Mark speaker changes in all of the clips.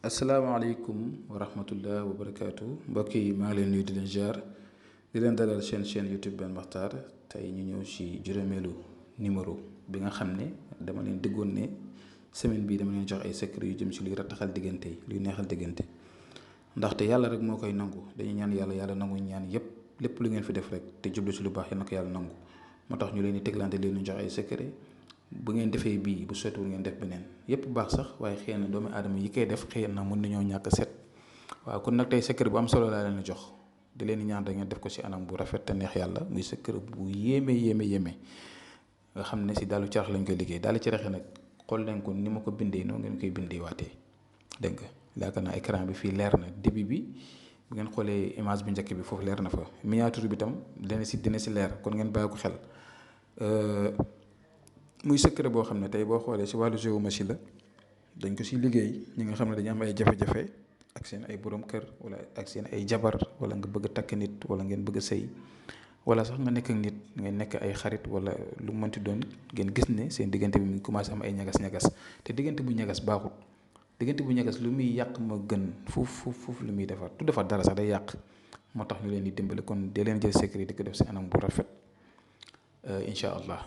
Speaker 1: asalaamaaleykum wa rahmatullah wa barakaatu mbokk yi maa ngi leen nuyu di leen jaar di leen dalal chaîne YouTube Ben Makhtar tey ñu ñëw ci juróomeelu numéro bi nga xam ne dama leen déggoon ne semaine bii dama leen jox ay secret yu jëm ci luy rattaxal diggante yi luy neexal diggante ndaxte yàlla rek moo koy nangu dañuy ñaan yàlla nangu ñaan yépp lépp lu ngeen fi def rek te jublu ci lu baax yal na ko yàlla nangu moo tax ñu leen di teglante leen ñu jox ay secret bu ngeen defee bii bu sottiwul ngeen def beneen yépp baax sax waaye xëy na doomu aadama yi koy def xëy na mën nañoo ñàkk set waaw kon nag tey secret bu am solo laa leen jox di leen ñaan rek ngeen def ko ci anam bu rafet te neex yàlla muy secret bu yéeme nga xam ne ci daalu carax lañ koy liggéey daalu carax nag xool leen ko ni ma ko bindee noonu ngeen koy bindee waatee dégg nga yaakaar naa écran bi fii leer na début bi bu ngeen xoolee image bu njëkk bi foofu leer na fa miniature bi tam dina ci leer kon ngeen bàyyi ko xel muy secret boo xam ne tey boo xoolee ci wàllu géométrie la dañ ko ci liggéey ñi nga xam ne dañu am ay jafe-jafe ak seen ay borom kër wala ak seen ay jabar wala nga bëgg a takk nit wala ngeen bëgg a sëy wala sax nga nekk ak nit ngeen nekk ay xarit wala lu mënti doon ngeen gis ne seen diggante bi mu ngi commencé am ay ñagas-ñagas te diggante bu ñagas baaxul diggante bu ñagas lu muy yàq ma gën fuuf lu muy defar du defar dara sax day yàq moo tax ñu leen di dimbali kon dee leen jël secret di ko def ci anam bu rafet incha allah.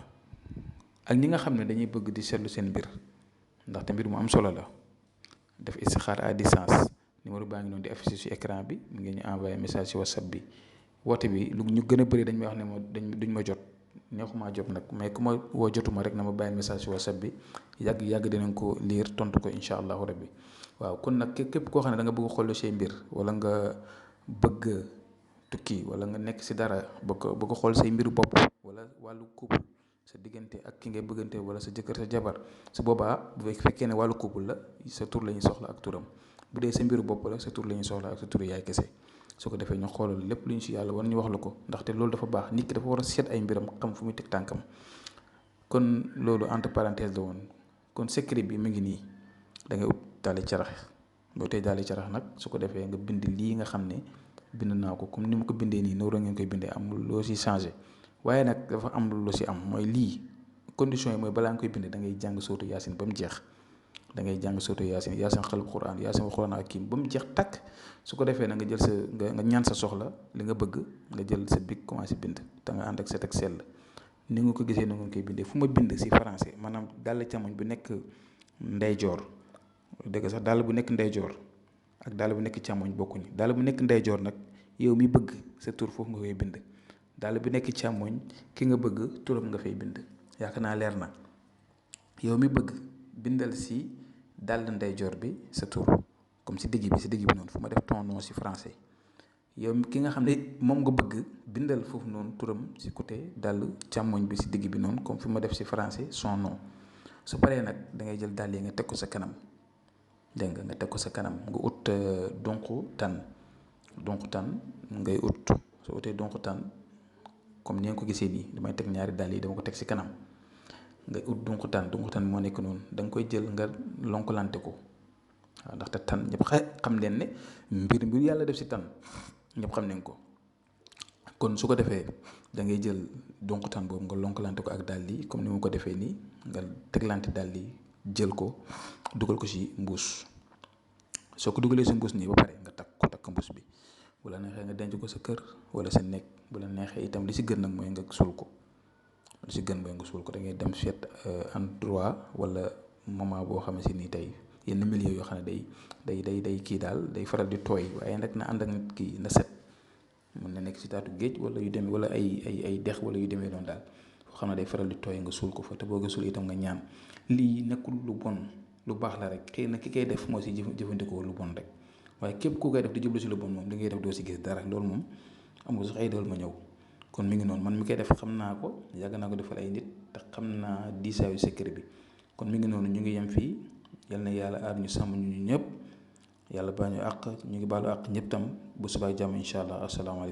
Speaker 1: ak ñi nga xam ne dañuy bëgg di seetlu seen mbir ndaxte mbir mu am solo la def istixaar à distance numéro baa ngi noonu di affiché ci écran bi mu ngi ñu envoyé message ci whatsapp bi woote bi lu ñu gën a bëri dañ may wax ne ma duñ ma jot neexumaa jot nag mais ku ma woo jotuma rek na ma bàyyi message ci whatsapp bi yàgg dinañ ko lire tontu ko incha allahu rabbi waaw kon nag képp koo xam ne da nga bëgg xool say mbir wala nga bëgg tukki wala nga nekk ci dara bëgg xool say mbiru bopp wala wàllu couple sa diggante ak ki ngay bëggante wala sa jëkkër sa jabar su boobaa bu fekkee ne wàllu couple la sa tur la ñuy soxla ak turam bu dee sa mbiru bopp la sa tur la ñuy soxla ak sa turu yaay kese su ko defee ñu xoolal lépp lu ñu ci yàlla war ñu wax la ko ndaxte loolu dafa baax nit ki dafa war a seet ay mbiram xam fu muy teg tànkam kon loolu entre parenthèse la woon kon secret bi mu ngi nii da ngay ut daali carax boo tey daali carax nag su ko defee nga bind lii nga xam ne bind naa ko comme ni ma ko bindee nii noonu ngeen koy bindee amul loo ci changé. waaye nag dafa am lu ci am mooy lii condition yi mooy balaa nga koy bind da ngay jàng sootu yaasin ba mu jeex da ngay jàng sootu yaasin xalub quran yaasin quran hakim ba mu jeex takk su ko defee na nga jël sa nga ñaan sa soxla li nga bëgg nga jël sa bic commencé bind te nga ànd ak set ak sell ni nga ko gisee ni nga koy bindee fu ma bind ci français maanaam dàll càmmoñ bu nekk ndeyjoor dëgg sax dàll bu nekk ndeyjoor ak dàll bu nekk càmmoñ bokkuñu dàll bu nekk ndeyjoor nag yow mi bëgg sa tur foofu nga koy bind daal bi nekk càmmoñ ki nga bëgg turam nga fay bind yaakaar naa leer na yow mi bëgg bindal ci dàll ndeyjoor bi sa tur comme ci digg bi noonu fu ma def ton nom ci français yow ki nga xam ne moom nga bëgg bindal foofu noonu turam ci côté dàll càmmoñ bi ci digg bi noonu comme fi ma def ci français son nom su paree nag da ngay jël dàll yi nga teg ko sa kanam dégg nga teg ko sa kanam nga ut donq tan ngay ut soo utee donq tan comme ni nga ko gisee nii damay teg ñaari dàll yi dama ko teg ci kanam nga ut dunq tan moo nekk noonu da nga koy jël nga lonkalante ko waaw ndaxte tan ñëpp xam leen ne mbir yàlla def ci tan ñëpp xam nañ ko kon su ko defee da ngay jël dunq tan boobu nga lonkalante ko ak dàll yi comme ni ma ko defee nii nga teglante dàll yi jël ko dugal ko ci mbuus soo ko dugalee ci mbuus nii ba pare nga takk mbuus bi bu la neexee nga denc ko sa kër wala sa nekk bu la neexee itam li ci gën nag mooy nga suul ko da ngay dem seet endroit wala moment boo xam ne si nii tey yenn milieu yoo xam ne day kii daal day faral di tooy waaye nag na ànd ak nit kii na set mën na nekk ci taatu géej wala yu demee wala ay dex wala yu demee noonu daal foo xam ne day faral di tooy nga suul ko fa te boo ko suul itam nga ñaan lii nekkul lu bon lu baax la rek xëy na ki koy def moo si jëfandikoo lu bon rek waaye képp ku koy def di jublu ci lu bon moom li ngay def doo ci gis dara loolu moom amul sax ay dawal ma ñëw kon mi ngi noonu man mi koy def xam naa ko yàgg naa ko defal ay nit te xam naa diisaayu secret bi kon mi ngi noonu ñu ngi yem fii yal na yàlla aar ñu sàmm ñu ñëpp yàlla baa ñu àq ñu ngi baalu àq ñëpp tam bu subaa jàmm incha allah asalaamaaleykum